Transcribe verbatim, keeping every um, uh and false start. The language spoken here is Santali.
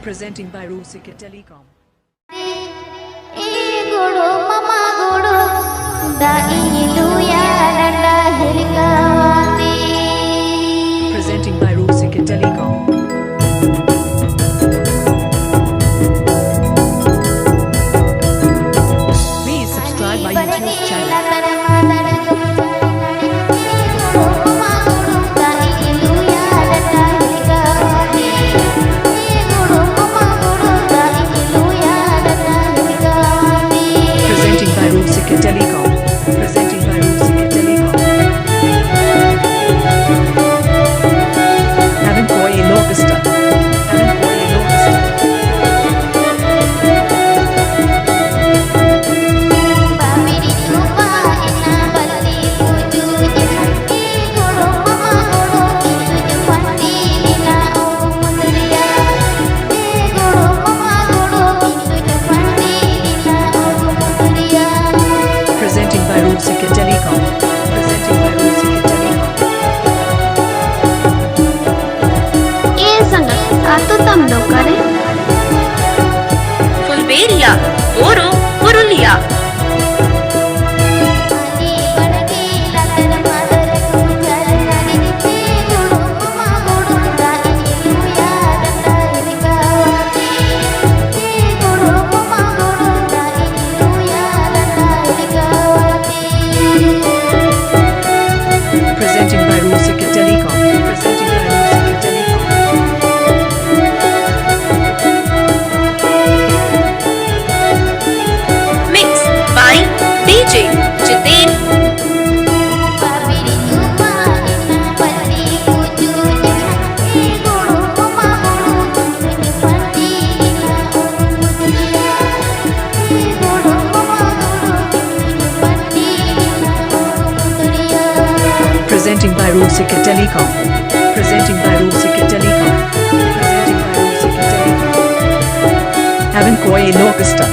Presenting by Rusika Telecom. ᱮ ᱜᱚᱲᱚ ᱢᱟᱢᱟ ᱜᱚᱲᱚ, ᱫᱟᱜ ᱤᱧ ᱞᱩᱭᱟ ᱰᱟᱸᱰᱟ ᱦᱮᱞᱠᱟᱣᱟᱛᱮ᱾ Presenting by Rusika Telecom. Please subscribe my YouTube channel. Presenting by Rusika Telecom. Presenting by Rusika Telecom. Haven't Koi Logista. Haven't Koi Logista. Presenting by Rusika Telecom. Presenting by Rusika Telecom. ᱮ ᱥᱟᱸᱜᱟᱛ, ᱟᱛᱳ ᱛᱟᱢ ᱫᱚ ᱚᱠᱟᱨᱮ? ᱯᱷᱩᱞᱵᱮᱲᱤᱭᱟ, ᱵᱳᱨᱳ, Purulia. Presenting by Rusika Telecom. Presenting by Rusika Telecom. Mix by D J Jiten. Presenting by Rusika Telecom. Presenting by Rusika Telecom. Presenting by Rusika Telecom. Haven't Koi Logista.